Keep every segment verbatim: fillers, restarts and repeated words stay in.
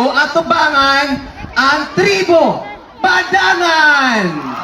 atubangan ang tribo Badangan.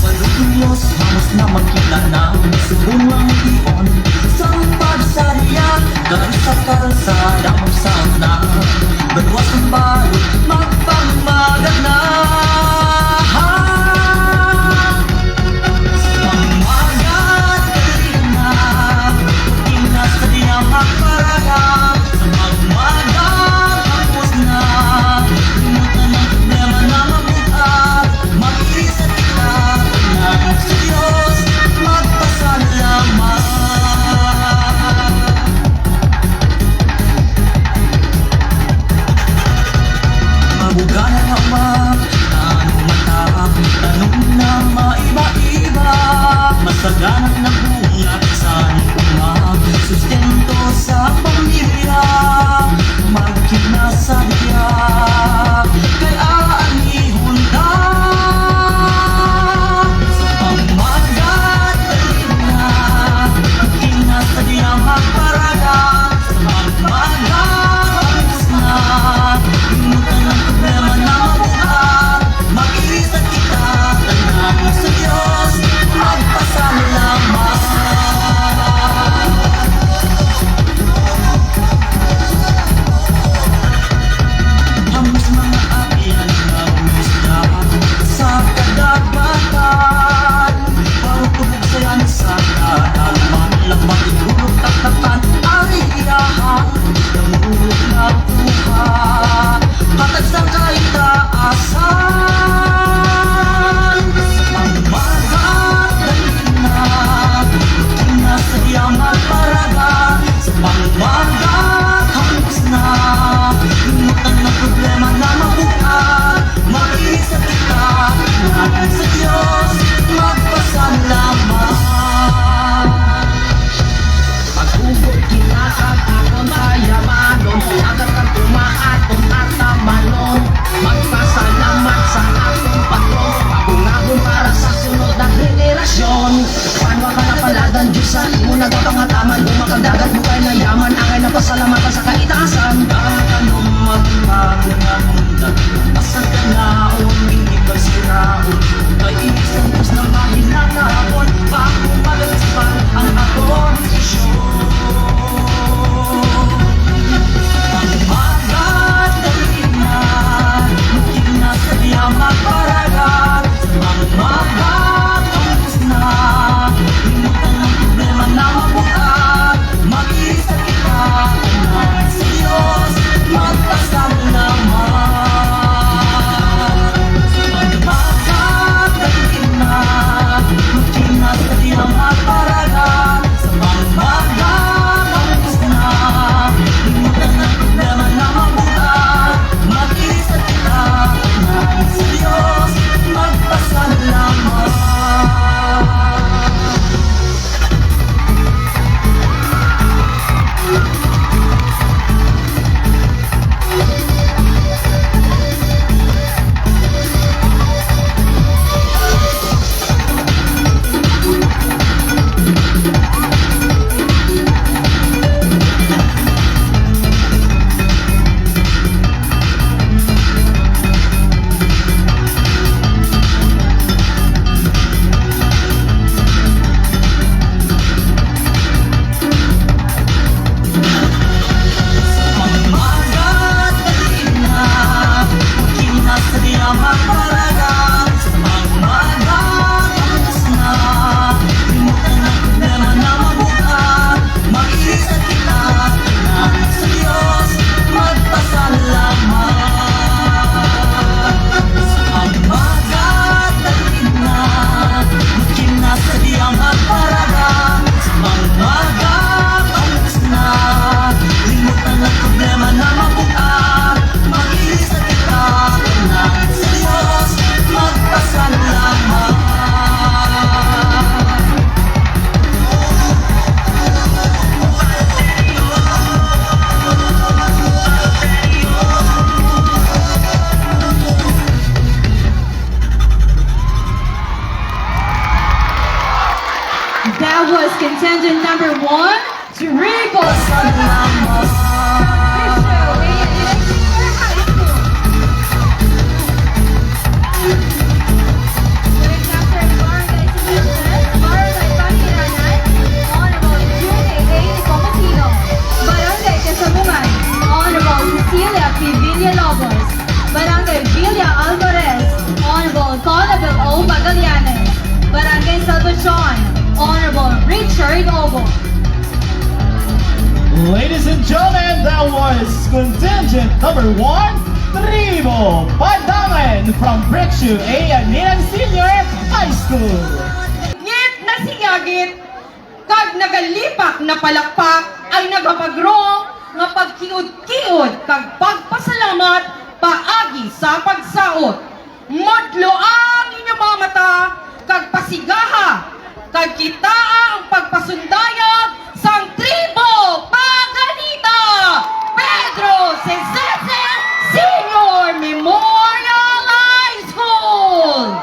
Paludos, vamos na makita na, subong lang iyon, sang pagsaria, kalsa-kalsa, damag sana, baluwas ang balot, magpamagat na. Pamagat, dali na, ina sa di na magparagat, sa pamagat, tapos na, imutan ang problema na mabuhat. Mag-iri sa kita, nang sa Diyos magpasalamat. Mabuga na nga uma, tanom mata, tanom na maiba-iba. Masagana na bunga, san uma, sustento sa pamilya. Magkinasadya, kay aanihon ta. Sa pamagat, dali na, magkinasadya, magparagat. Sa pamagat, tapos na, imutan ang problema na mabuhat. Mag-iri sa kita, tanom sa Diyos, magpasalamat. Hamos mga abian na umisda sa kadagatan, parutubog sayan sa kadalaman, lambat itulog taktakan, ariyahan, damulog na kuha. Hatag sa kaitaasan. Sa pamagat, dali na, magkinasadya, magparagat. Sa pamagat, hamos na, imutan ang problema na mabuhat. Mag-iri sa kita, nang sa Diyos magpasalamat. Pag-ubod kinasag aton payamanon, agad kang tumaat aton atamanon. Magpasalamat sa aton Patron, pabungagon para sa sunod na henerasyon. Pano a kalapaladan, Diyos, sa imo nagapangataman, bumak ang dagat, bugay na yaman, angay na pasalamatan sa kaitaasan. Katanom magpangahon, masaganaon, indi pagsiraon, kay inisan Diyos na mahinanakon, pag-umagat sa pag-ang aton. Pamagat, dali na, magkinasadya, magparagat. Sa pamagat, tapos na, That was contingent number one, Triple. Barangay Sinitan, Barangay Paniranan, Honorable Jude A. Tomasino. Barangay Casamungan, Honorable Cecilia P. Villalobos. Barangay Villa Alvarez, Honorable Colabel O. Magallanes. Barangay Salvacion, Honorable Richard Obo. Ladies and gentlemen, that was contingent number one, Tribo Pandangan from Bridgeview A and Minan Senior High School. Ngit na siyagit, kag nagalipak na palakpak ay nagapagro nga pagkiud-kiud kag pagpasalamat paagi sa pagsaot. Modloa ang inyo mga mata, kag pasigaha, kag kitaa ang pagpasundayag sang Tribo Paganita, Pedro Cesese Senior Memorial High School.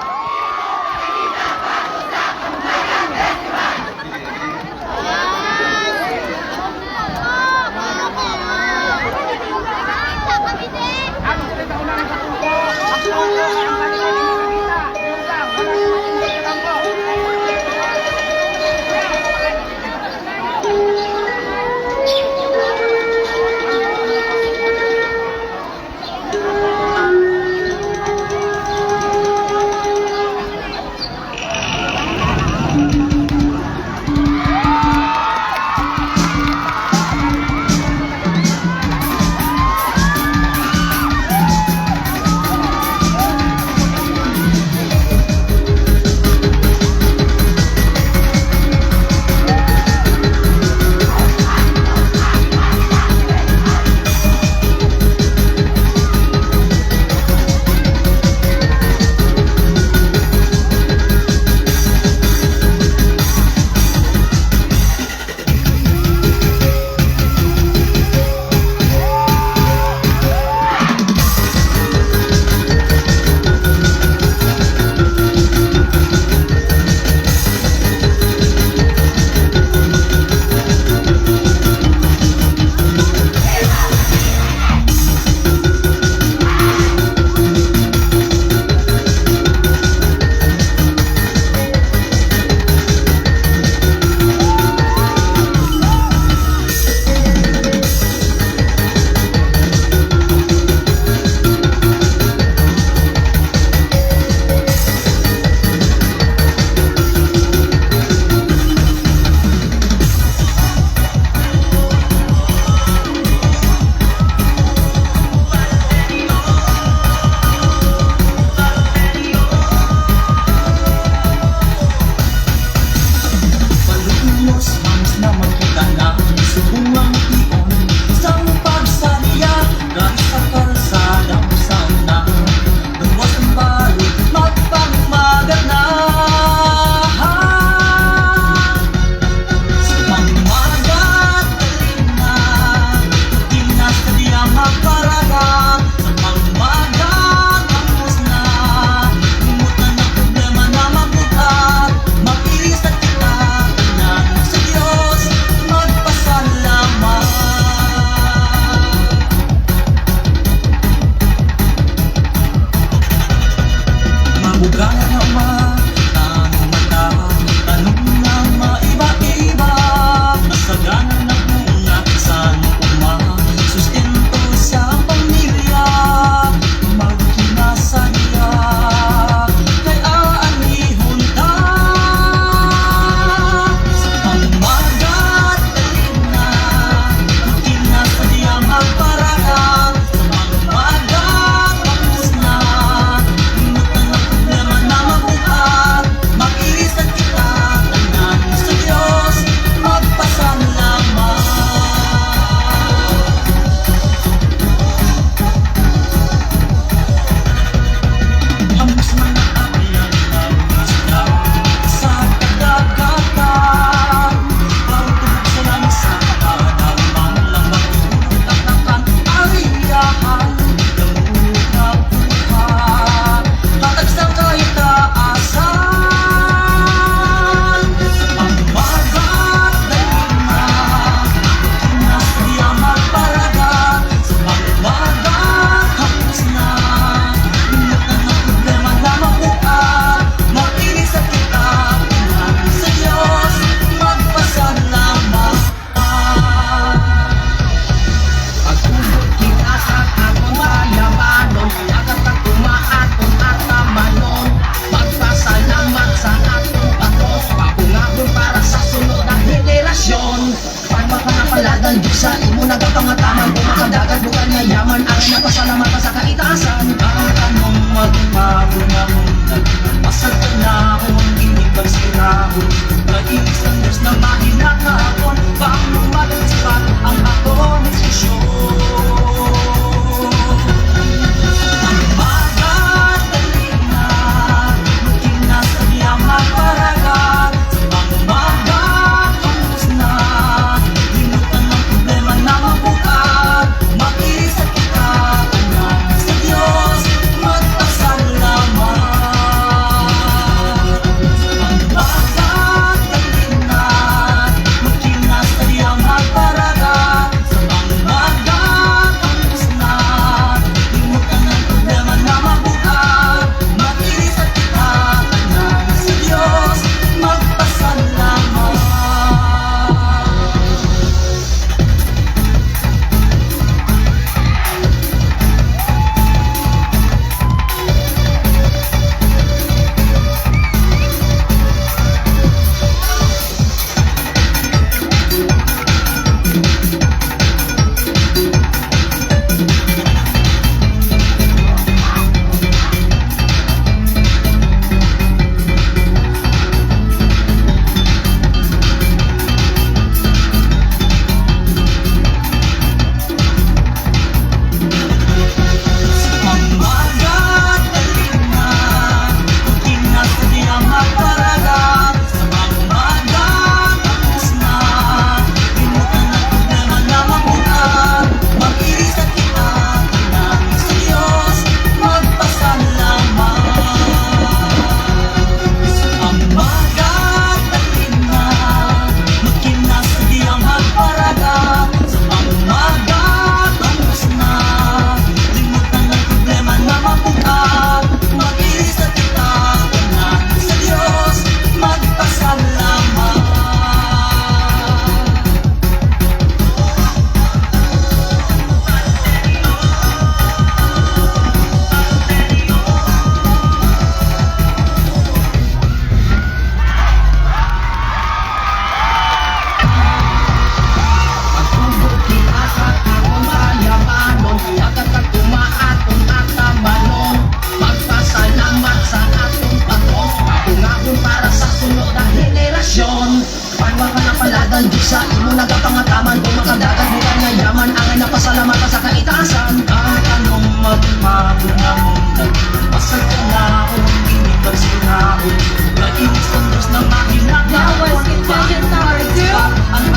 Diyos sa imo nagapangataman, o makadagat mo kanya yaman, angay napasalamat ka sa kaitaasan. Ang tanong magpapinangon, pasal ka na o hindi pagsinaon, kainis ang Diyos na mahinata. That was contestant number two,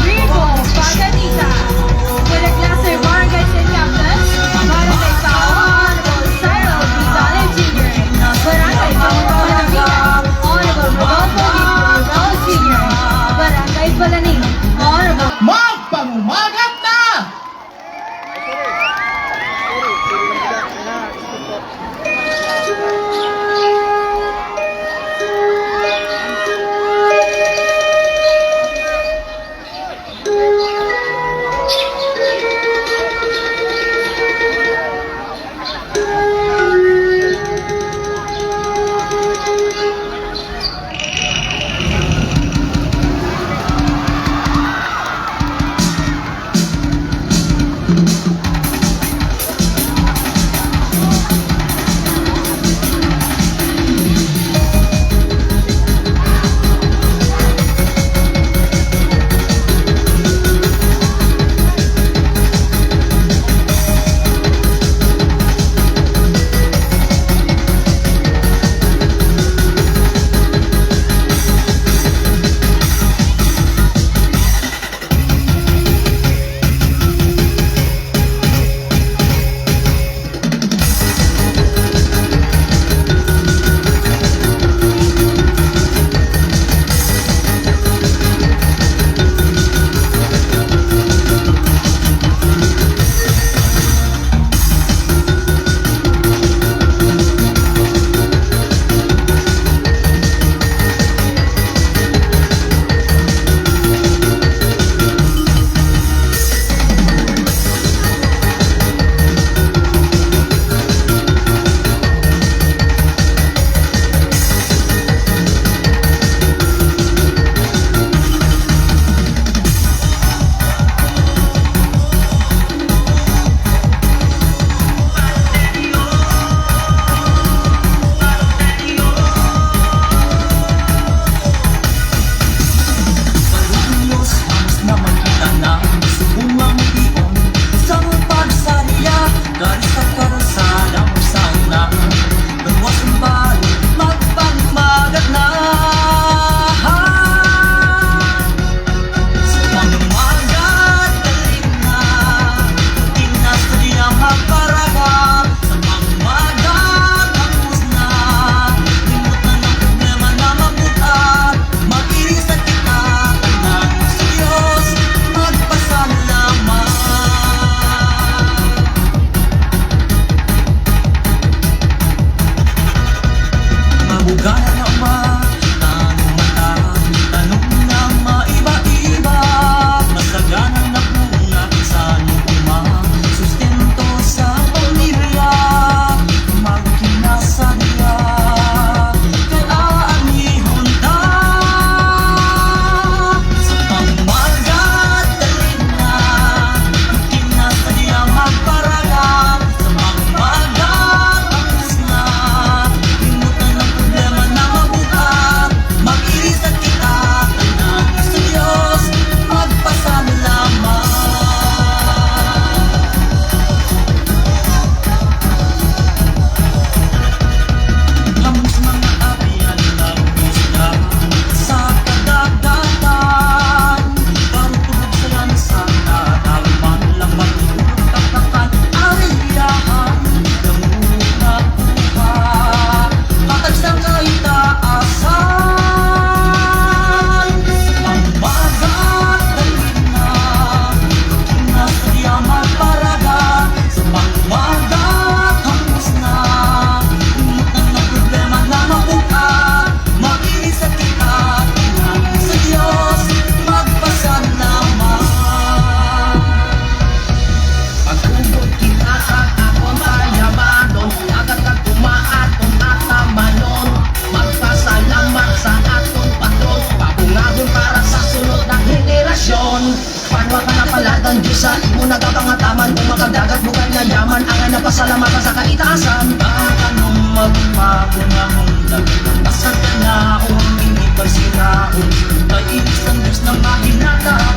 Rivo Paganita. With a class of Barangay Saint Captain, Barangay Paon, Honorable Cyril B. Dale Junior, Barangay Paon, Honorable Rodolfo Victor Dale Junior, Barangay Palanin, Honorable. Magpangumagat na! Pano ka napalad ang Diyos sa imo nagapangataman, o makadagat mo kanya yaman, angay napasalamat ka sa kaitaasan. Ang tanong magpapinangon, pasal ka na o hindi pagsinaon, kainis ang Diyos na mahinata.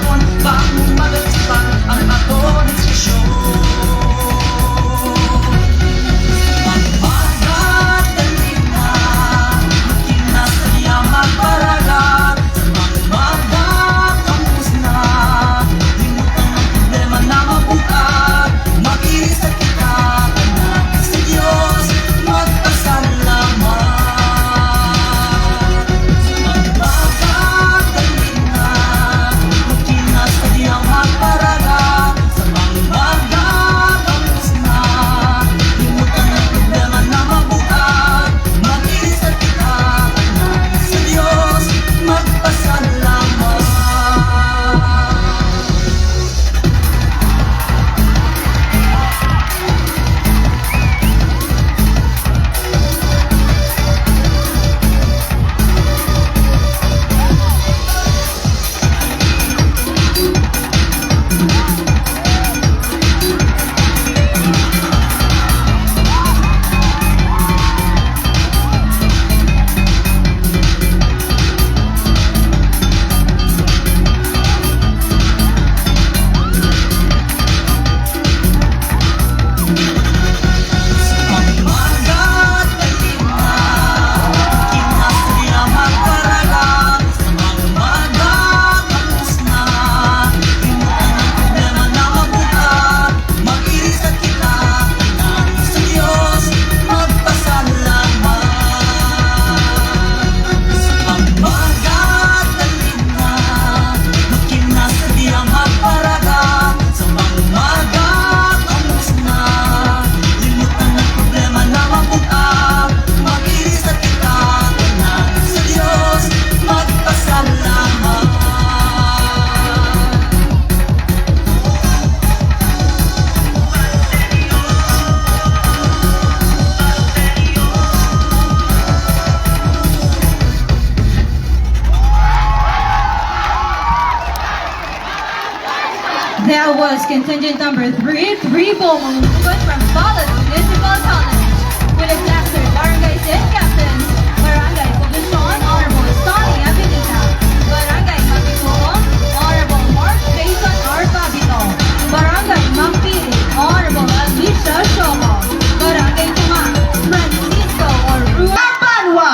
That was contingent number three, three Bowman from Balut Municipal College. With a blaster, Barangay Saint Captain, Barangay Poblacion, Honorable Sonny Abilita, Barangay Makituong, Honorable Mark Jason R Fabito, Barangay Makpili, Honorable Alicia Shomo, Barangay Tuma, Francisco Orua. Banwa,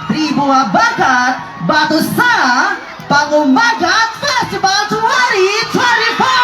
tribu a bakat, bato sa, Pangumagat Festival twenty twenty-four!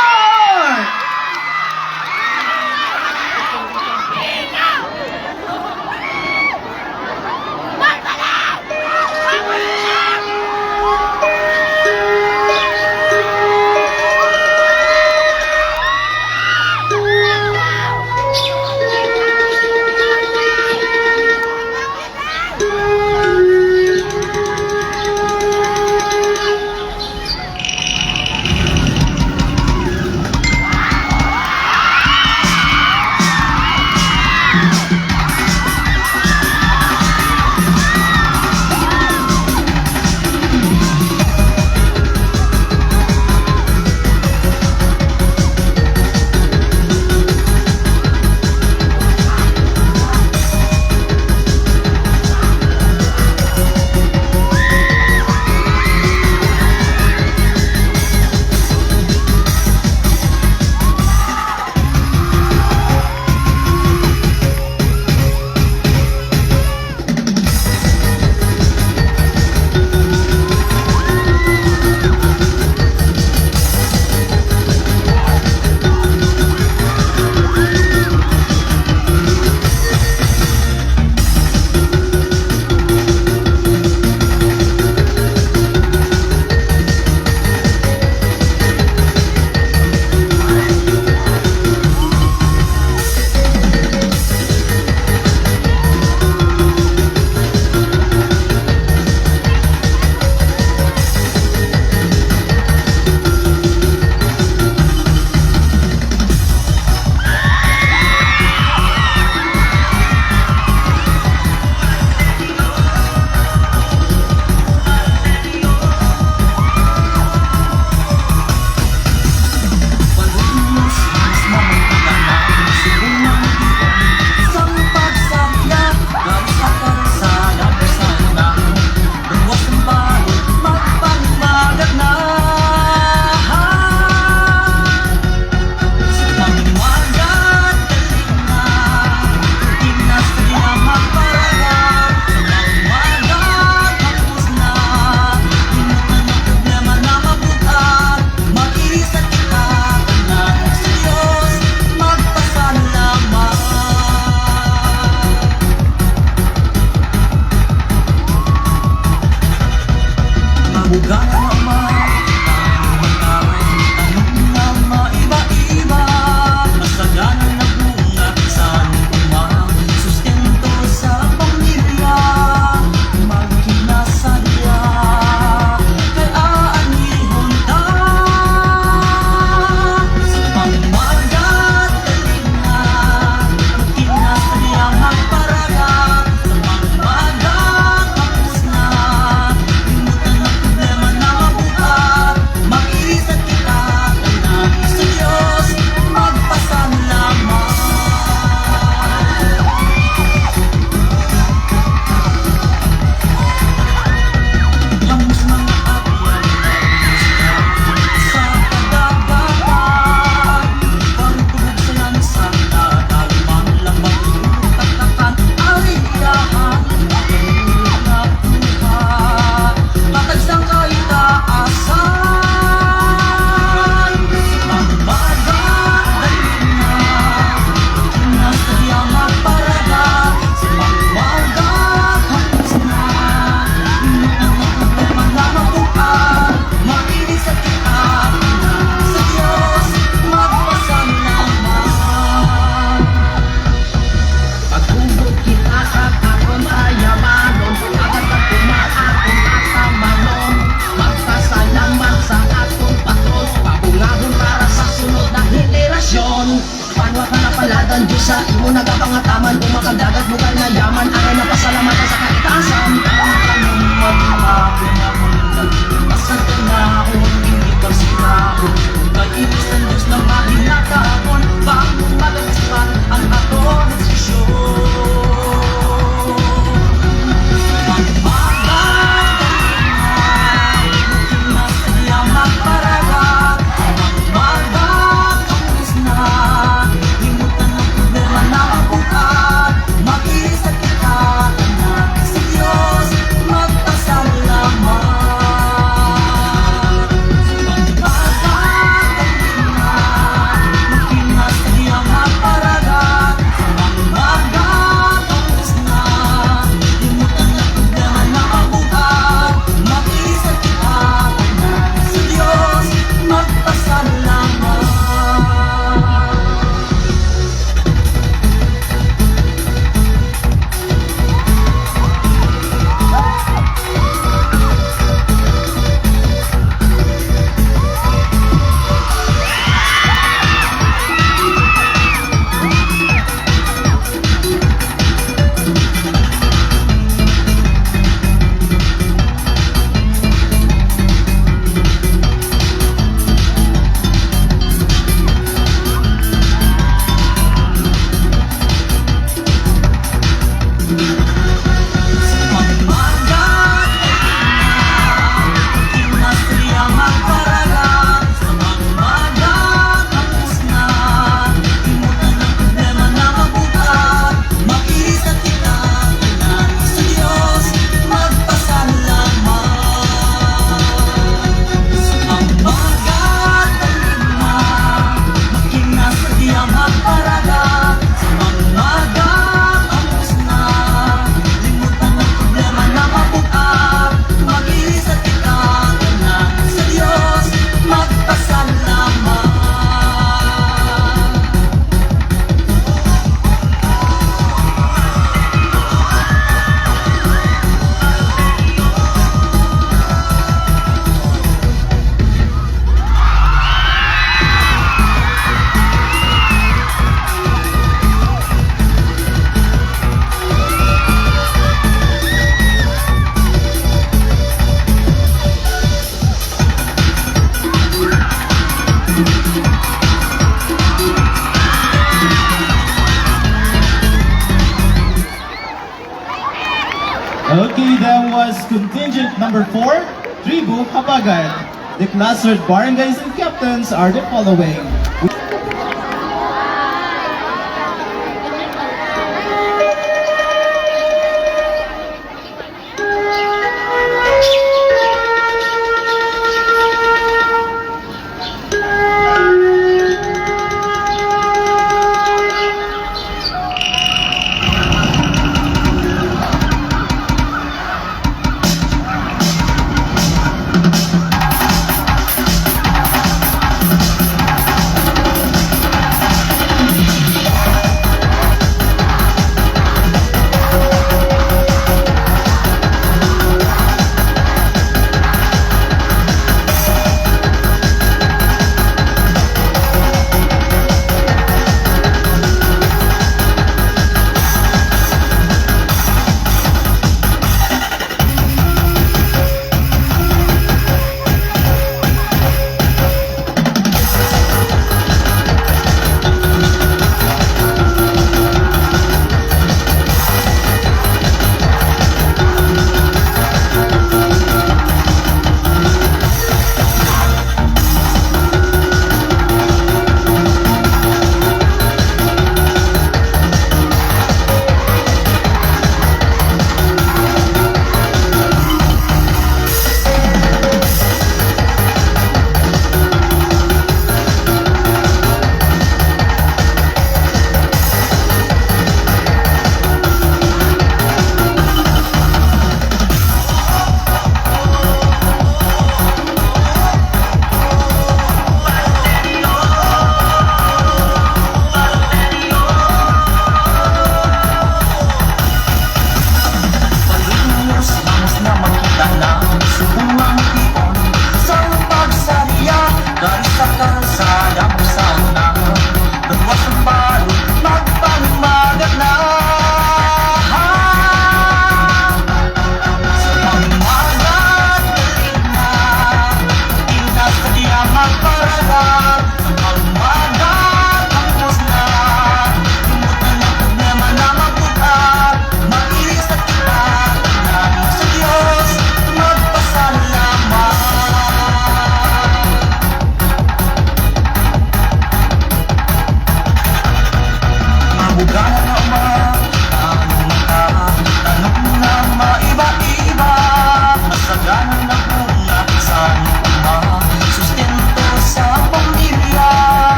Contingent number four, Tribu Habagat. The clustered barangays and captains are the following.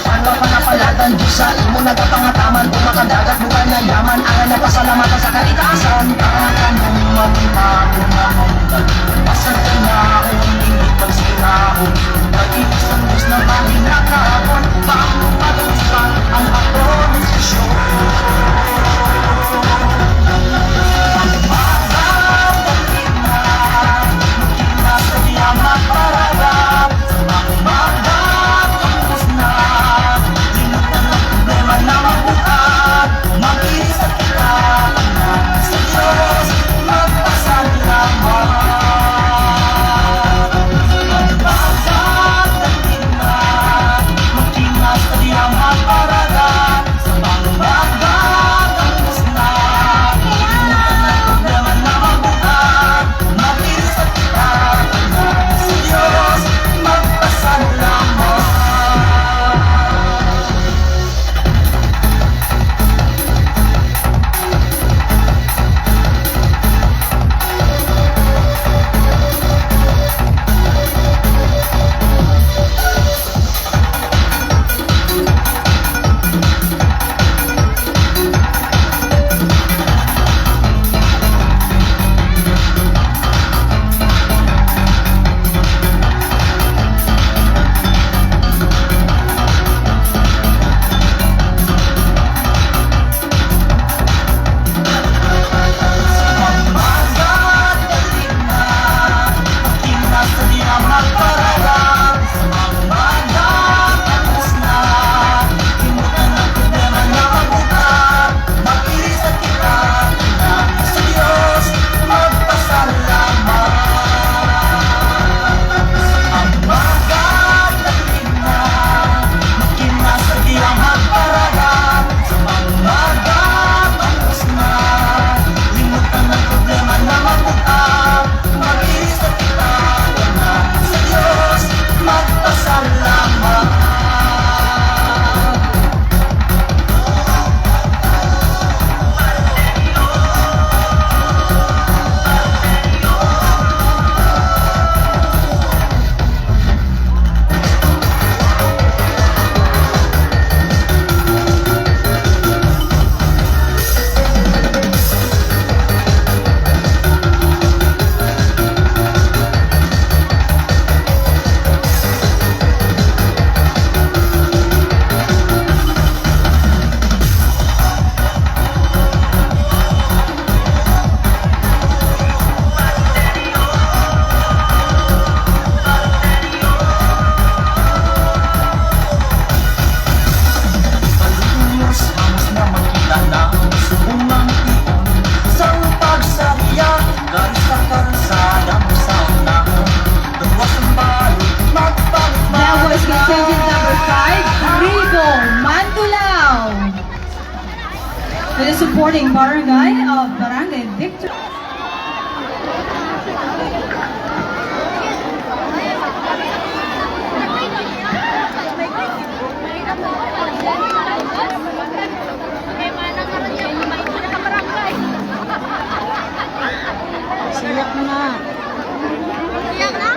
Panaw, panapalad ang Diyos sa imo, nagapangataman, umakadagat mo kanayaman, angan na pasalamatan sa kaligtasan. Ang anumang mabunaon, pasaganaon, indi pagsiraon, pag-ibig sa Diyos na maginakabon, bago pagalitan ang abonisasyon. It is supporting barangay of Barangay Victory. Siyak mo na. Siyak na?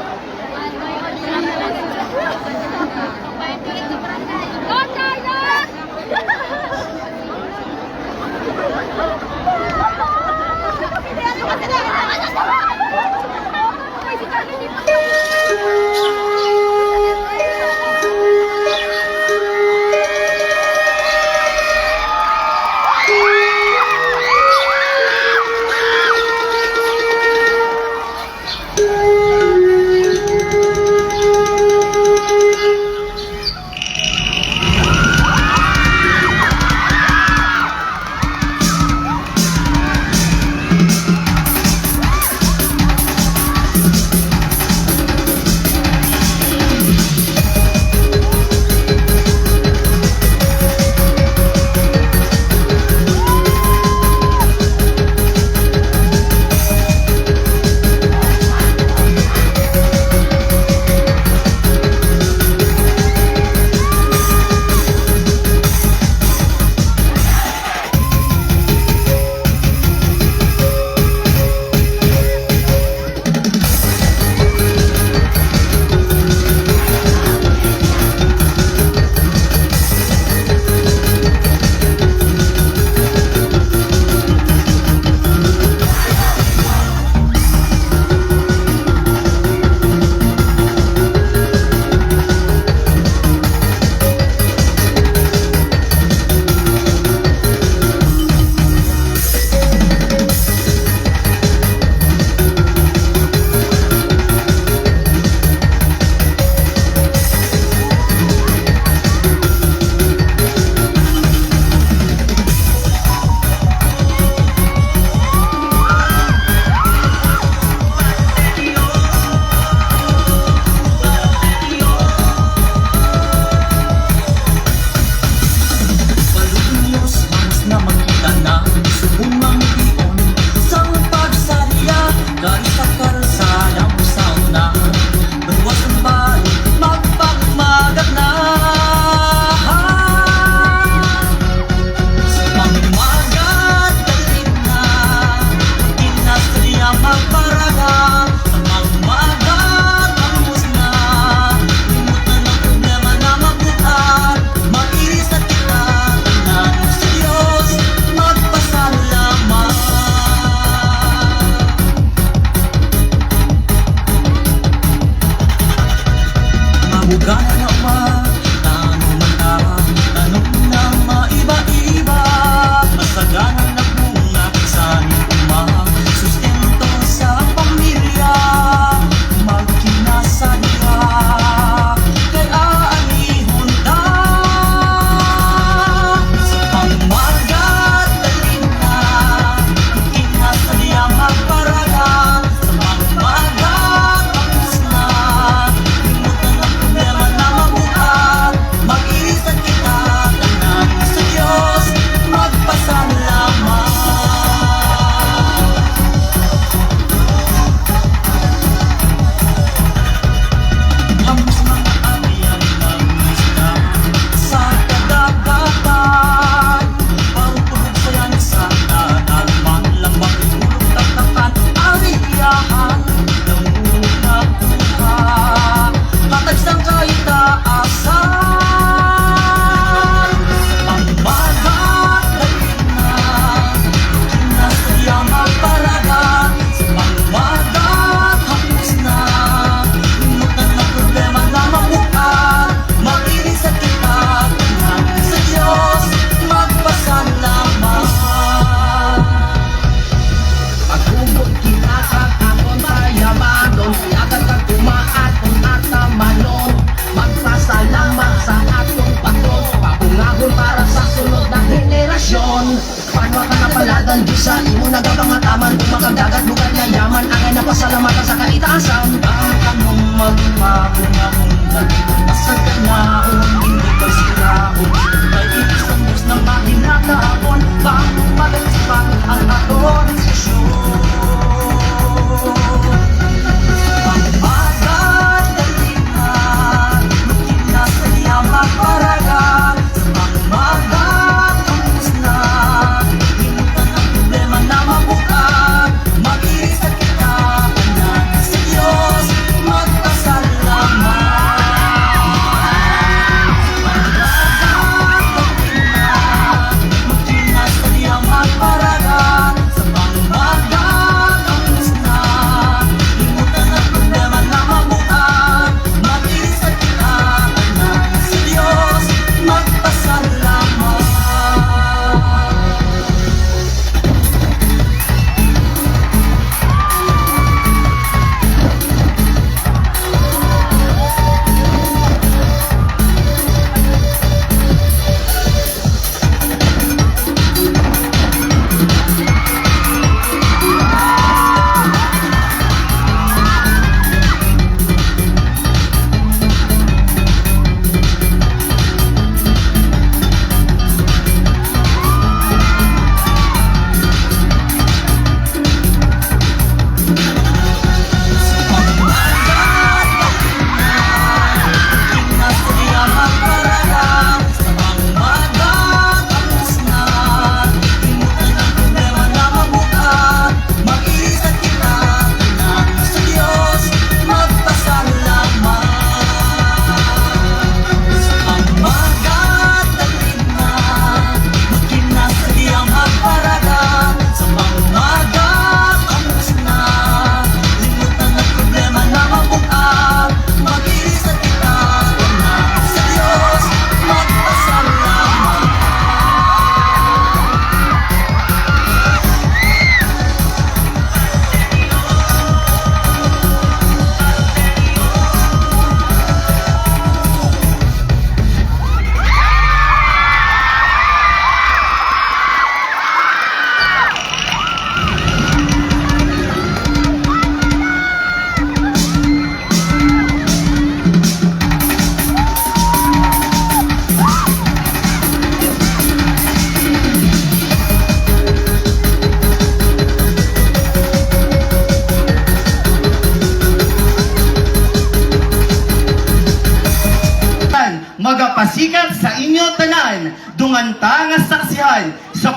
Pano ka napalad an Diyos sa imo nga pangataman, tumakag dagat, bugad nga yaman, angay napasalamatan sa kaitaasan. Bang kamo magpabunga-bunga, asal kanaon, indi pagsiraon, kay ibis an Diyos na mahinataon, bang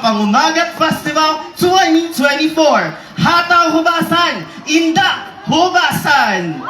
Pangumagat Festival twenty twenty-four. Hata Hobasan, Inda Hobasan.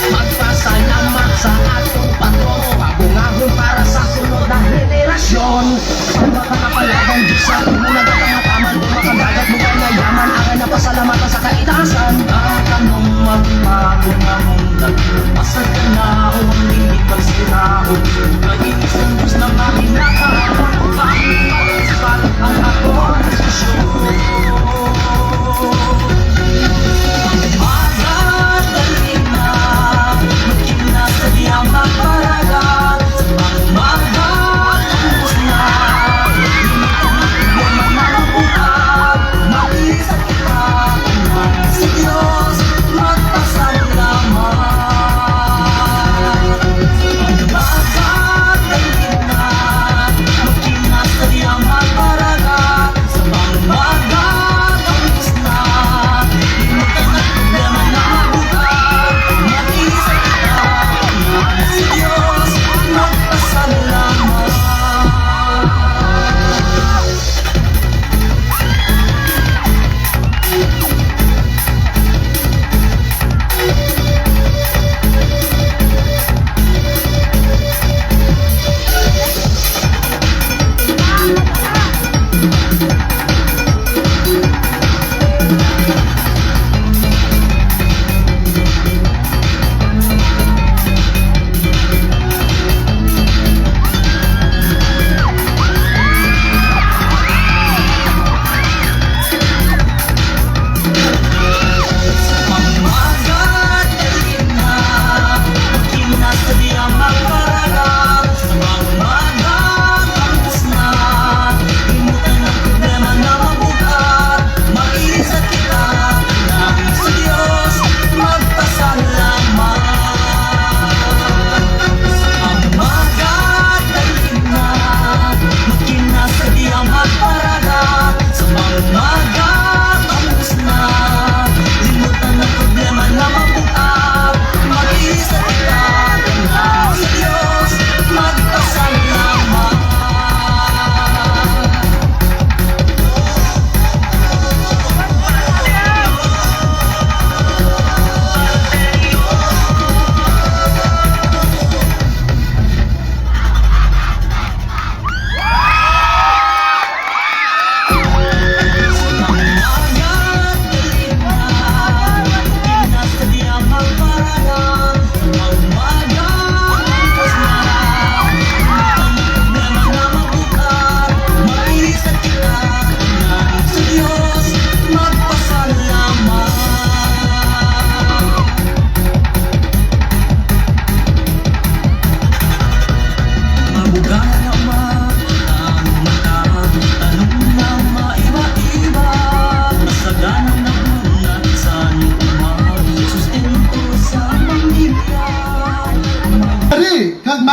Magpasalamat sa atun Patron, pabungahon para sa sunod na henerasyon. Ang makakapalaban, Diyos sa imo nagataman, tumakan dagat mo kay nayaman, akin na pasalamatan sa kaitaasan. Akanong magpabungahon, pasaganaon, di pagsiraon, kay isang Diyos na mahinahon, pagpapasipag ang ako na susyo.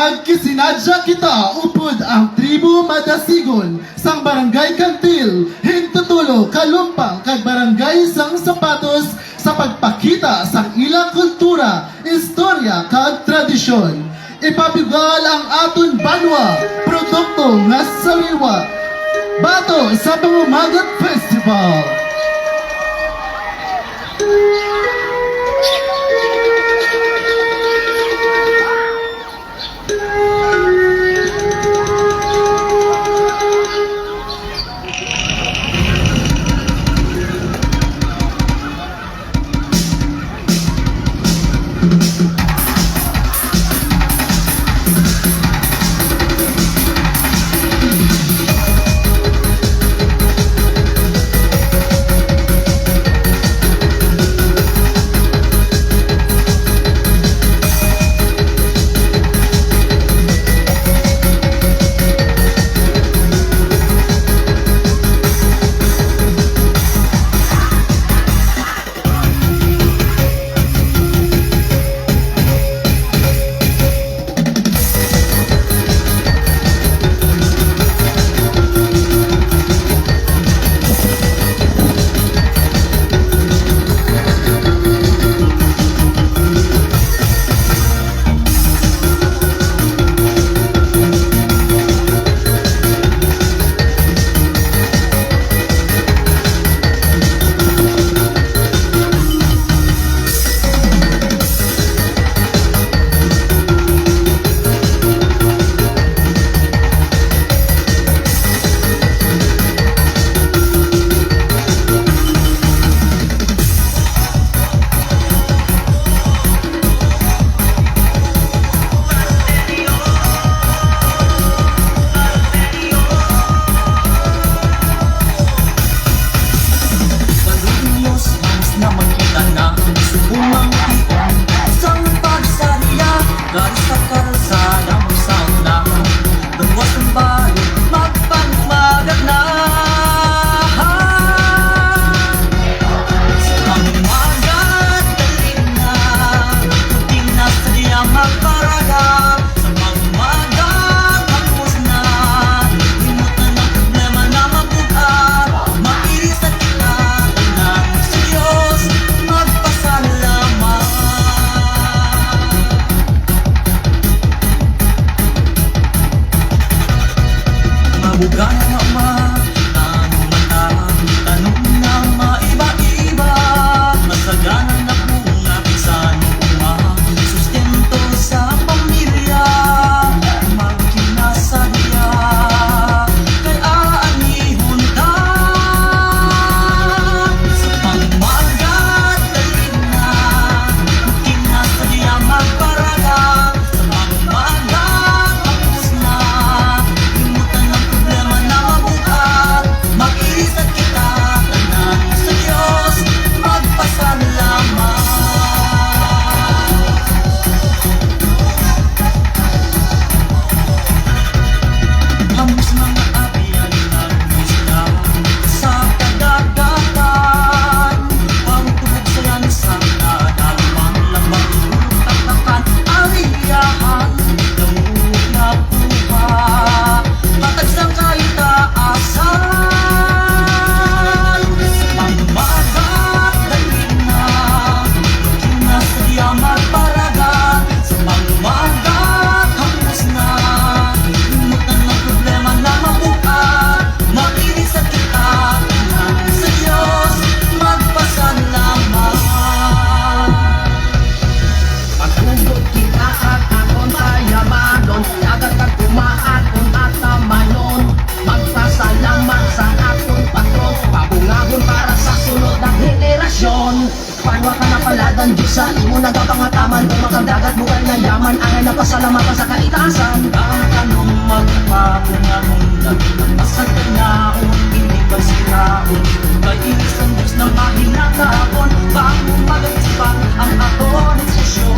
Nagkisinadya kita upod ang tribu Madasigon sang Barangay Cantil, Hintutulo, Kalumpang, kag Barangay San Sapatos sa pagpakita sang ila kultura, istorya, kag tradisyon. Ipabugal ang atun banwa, produkto nga sariwa. Bato sa Pangmagat Festival. Agod kita at aton payamanon, agad kag kumaat kon atamanon. Magpasalamat sa aton patron, pabungahon para sa sunod a henerasyon. Banwa kanapaladan, Diyos a imo nagapangataman, kon makang dagat, bukal na yaman, angay na pasalamatan sa kaitaasan. Tanom magpabungahon, dagdagan masaganaon, indi pagsiraon, kay ilisan Diyos na mahinataon, bangon magsipa ang aton ekspresyon.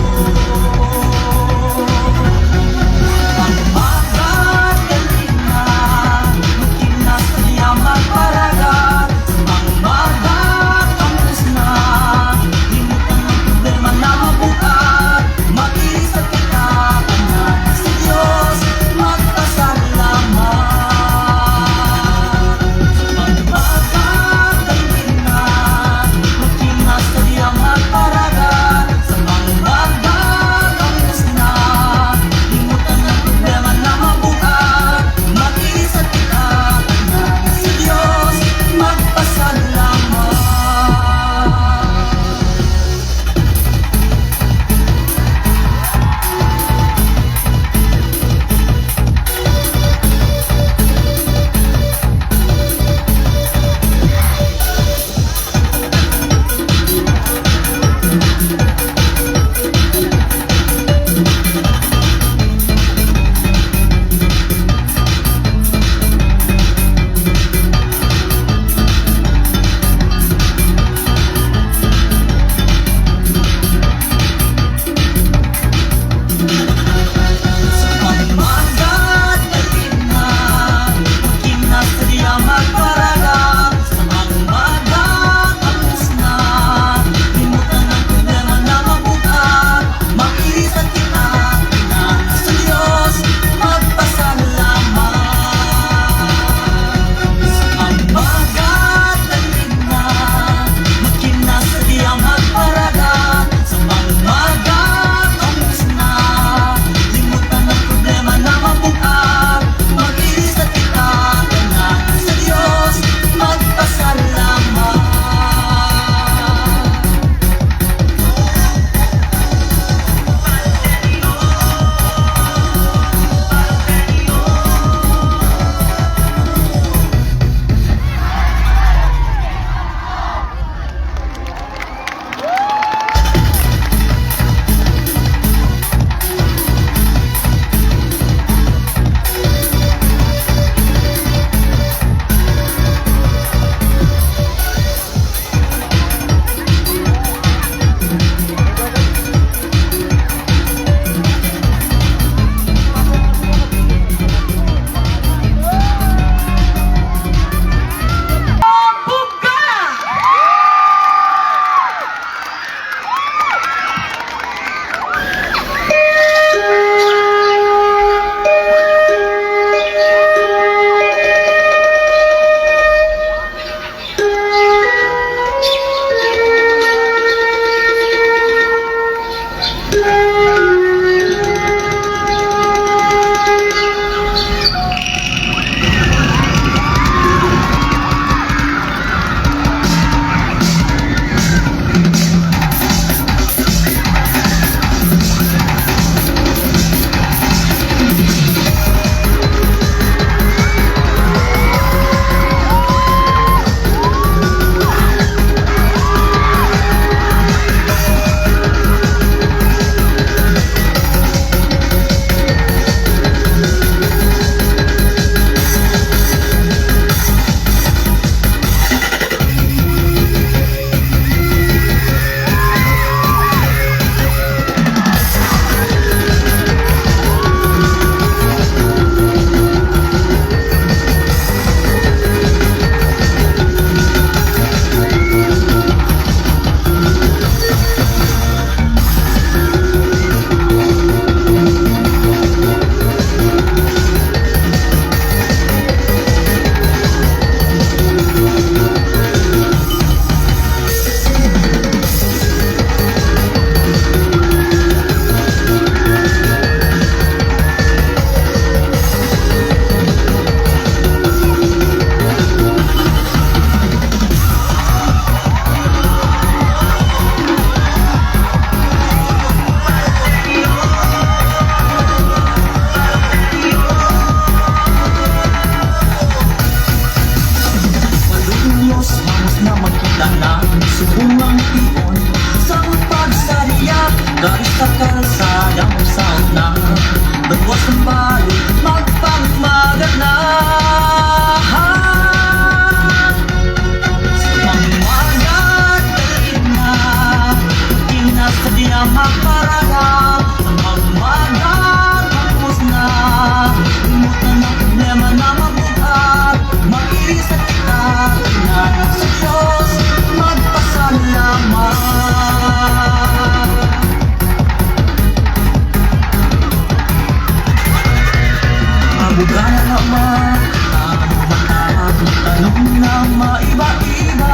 Tanom na maiba-iba,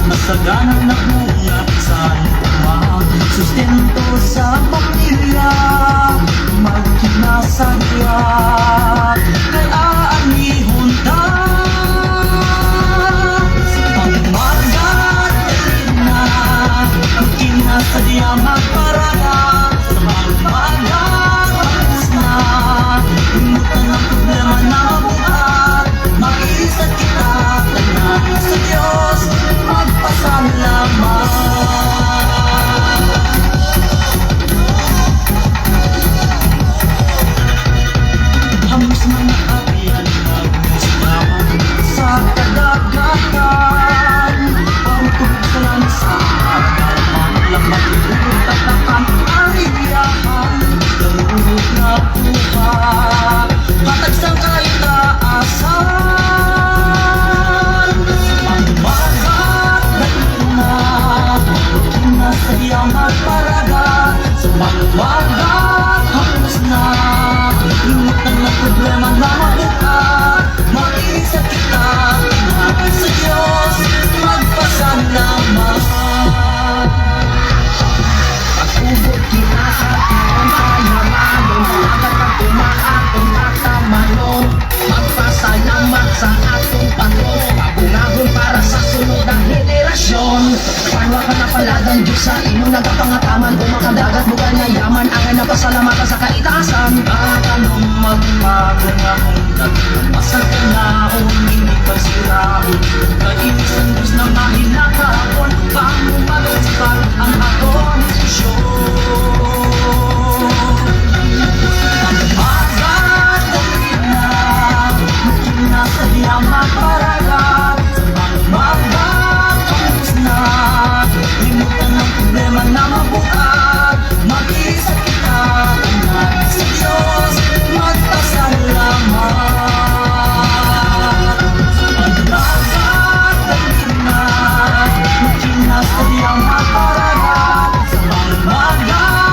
masagana na bunga sa luma, sustento sa pamilya, magkinasadya, kay-aani honda. Magkinasadya, magparagat, magparagat, tapos na. Limutan ang problema na mabuhay. Makiisa kita, tanan sa Diyos magpasalamat. Hamus man a kapian, hamus man sa kadagatan. Pangutubog sa lansa, lamang, lamang, tatakan, ariyahan, lamang na buhay. Hatag sangkataasan. Magparagat, magparagat, magparagat, magparagat, tapos na. Limutan ang problema na mabuhay. Makiisa kita, tanan sa Diyos magpasalamat. Pagtubod kita sa aton kayamanon, agad pagtumahaton, pagtamanon, magpasalamat sa aton Patron, pabungahon para sa sunod a henerasyon. Panwa ka na palad ang Diyos sa imo nagapangataman, o makadagat, bukal na yaman, angay na pasalamatan sa kaitaasan. Tanom magpabunga, masagana, indi pasirahon, kainisan Diyos na mahinakapon, pangumagsipat ang aton desisyon. Magparagat, magparagat, magparagat, tapos na. Limutan ang problema na mabuhay. Makiisa kita, tanan sa Diyos magpasalamat. Magparagat, magparagat, magparagat,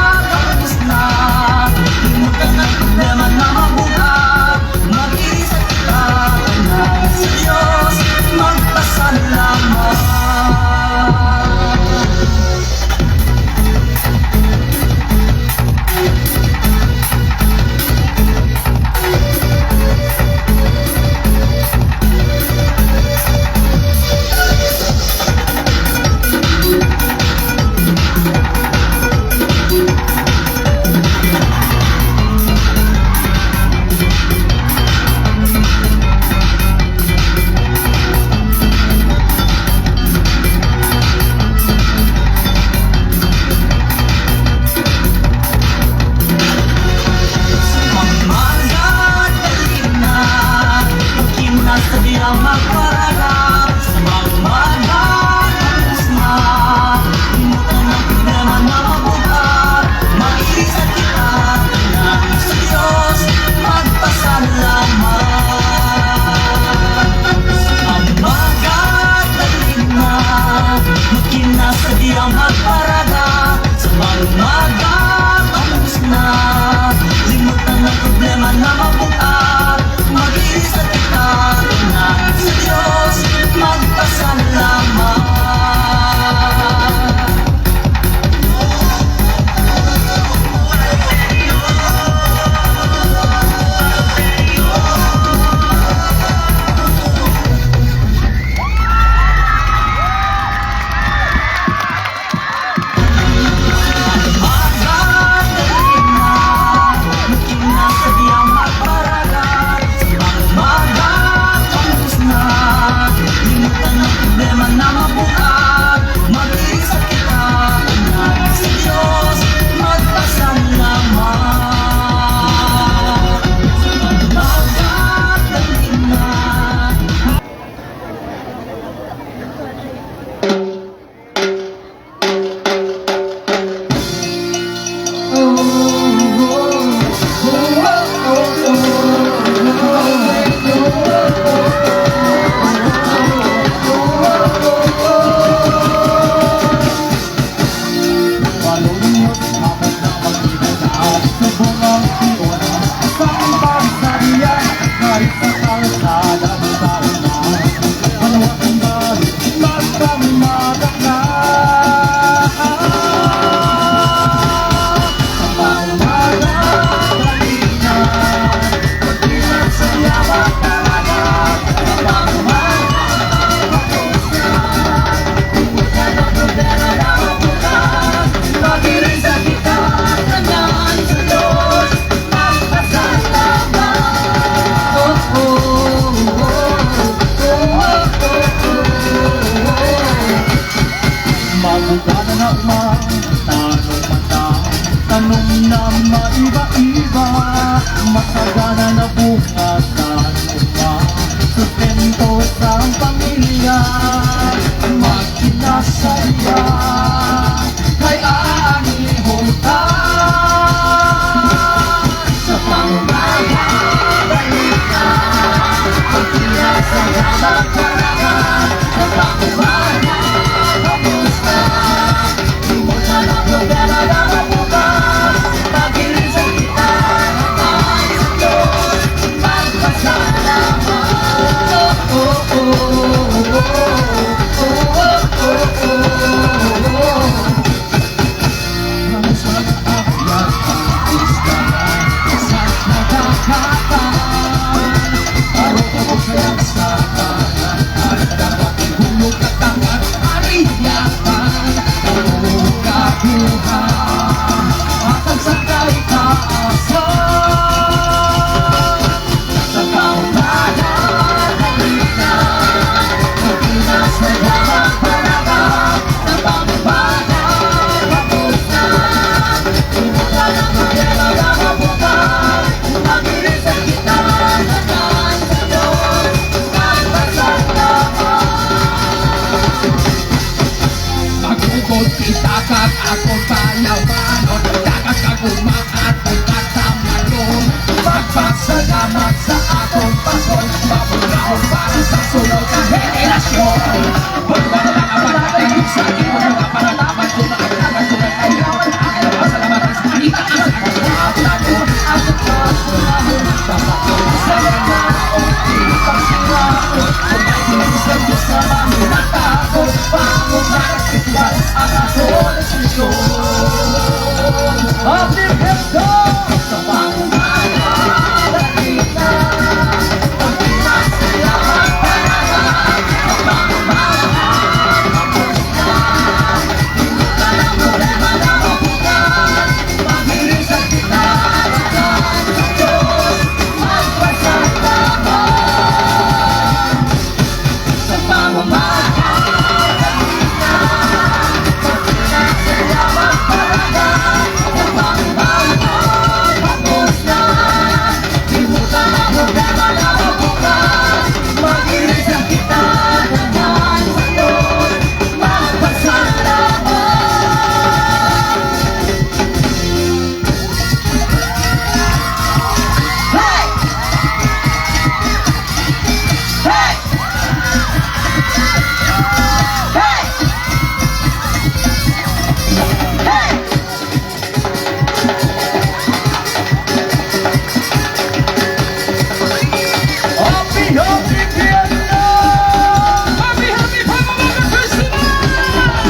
Sagana na buhatanoma, sustento sa pamilya, maghinasaya, kay ani hota. Sa pambaga balita, maghinasaya, sa pambaga kamusta.